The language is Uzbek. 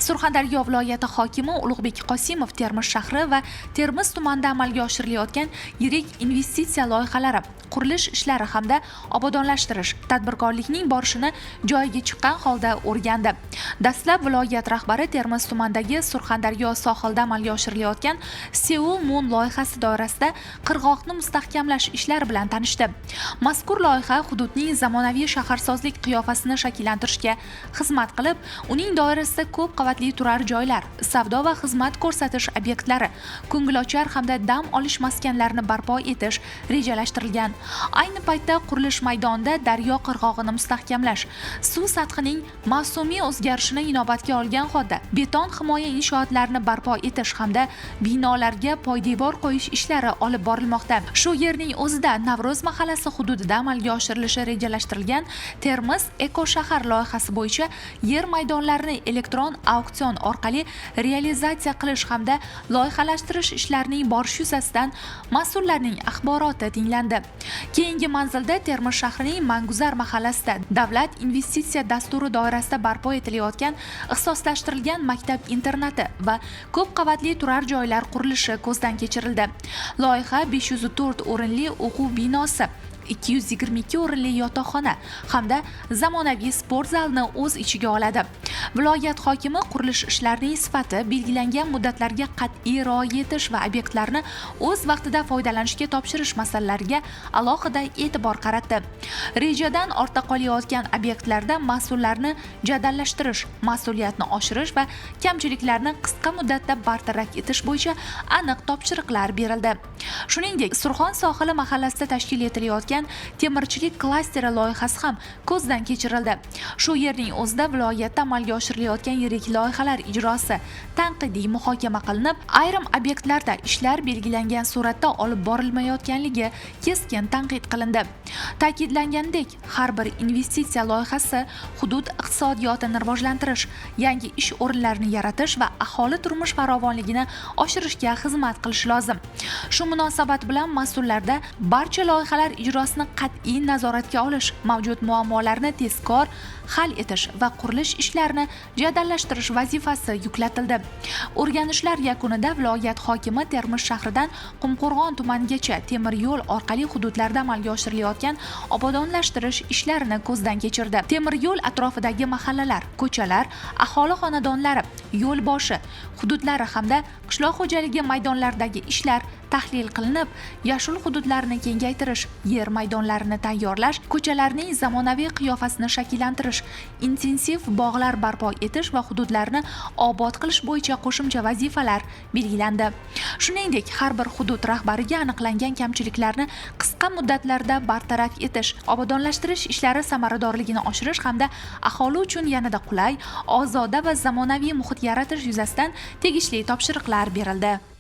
Surxondaryo viloyati hokimi Ulug'bek Qosimov Termiz shahri va Termiz tumanida amalga oshirilayotgan yirik investitsiya loyihalari, qurilish ishlari hamda obodonlashtirish, tadbirkorlikning borishini joyiga chiqqan holda o'rgandi. Dastlab viloyat rahbari Termiz tumanidagi Surxondaryo sohilida amalga oshirilayotgan Seul Moon loyihasi doirasida qirg'oqni mustahkamlash ishlari bilan tanishdi. Mazkur loyiha hududning zamonaviy shaharsozlik qiyofasini shakllantirishga xizmat qilib, uning doirasida ko'p qavatli turar joylar, savdo va xizmat ko'rsatish obyektlari, ko'ngilochar hamda dam olish maskanlarini barpo etish rejalashtirilgan. Ayni paytda qurilish maydonida daryo qirg'og'ini mustahkamlash, suv sathining mavsumiy o'zgarishini inobatga olgan holda beton himoya inshootlarini barpo etish hamda binolarga poydevor qo'yish ishlari olib borilmoqda. Shu yerning o'zida Navro'z mahallasi hududida amalga oshirilishi rejalashtirilgan Termiz eko shahar loyihasi bo'yicha yer maydonlarini elektron auksion orqali realizatsiya qilish hamda loyihalashtirish ishlarining borishi yuzasidan mas'ullarning axboroti tinglandi. Keyingi manzilda Termiz shahrining Manguzar mahallasida davlat investitsiya dasturi doirasida barpo etilayotgan ixtisoslashtirilgan maktab internati va ko'p qavatli turar joylar qurilishi ko'zdan kechirildi. Loyiha 504 o'rinli o'quv binosi, 222 o'rinli yotoqxona hamda zamonaviy sport zalini o'z ichiga oladi. Viloyat hokimi qurilish ishlarining sifati, belgilangan muddatlarga qat'iy rioya etish va obyektlarni o'z vaqtida foydalanishga topshirish masalalariga alohida e'tibor qaratdi. Rejadan ortda qolayotgan obyektlarda mas'ullarni jadallashtirish, mas'uliyatni oshirish va kamchiliklarni qisqa muddatda bartaraf etish bo'yicha aniq topshiriqlar berildi. Shuningdek, Surxon sohili mahallasida tashkil etilayotgan temirchilik klasteri loyihasi ham ko'zdan kechirildi. Shu yerning o'zida viloyatda amalga oshirilayotgan yirik loyihalar ijrosi tanqidiy muhokama qilinib, ayrim obyektlarda ishlar belgilangan suratda olib borilmayotganligi keskin tanqid qilindi. Ta'kidlanganidek, har bir investitsiya loyihasi hudud iqtisodiyotini rivojlantirish, yangi ish o'rinlarini yaratish va aholi turmush farovonligini oshirishga xizmat qilishi lozim. Shu munosabat bilan mas'ullarda barcha loyihalar ijrosini qat'iy nazoratga olish, mavjud muammolarni tezkor hal etish va qurilish ishlarini jadallashtirish vazifasi yuklatildi. O'rganishlar yakunida viloyat hokimi Termiz shahridan Qumqo'rg'on tumanigacha temir yo'l orqali hududlarda amalga oshirilayotgan obodonlashtirish ishlarini ko'zdan kechirdi. Temir yo'l atrofidagi mahallalar, ko'chalar, aholi xonadonlari, yo'l boshi hududlari hamda qishloq xo'jaligi maydonlaridagi ishlar tahlil qilinib, yashil hududlarni kengaytirish, yer maydonlarini tayyorlash, ko'chalarning zamonaviy qiyofasini shakllantirish, intensiv bog'lar barpo etish va hududlarni obod qilish bo'yicha qo'shimcha vazifalar belgilandi. Shuningdek, har bir hudud rahbariga aniqlangan kamchiliklarni qisqa muddatlarda bartaraf etish, obodonlashtirish ishlari samaradorligini oshirish hamda aholi uchun yanada qulay, ozoda va zamonaviy muhit yaratish yuzasidan tegishli topshiriqlar berildi.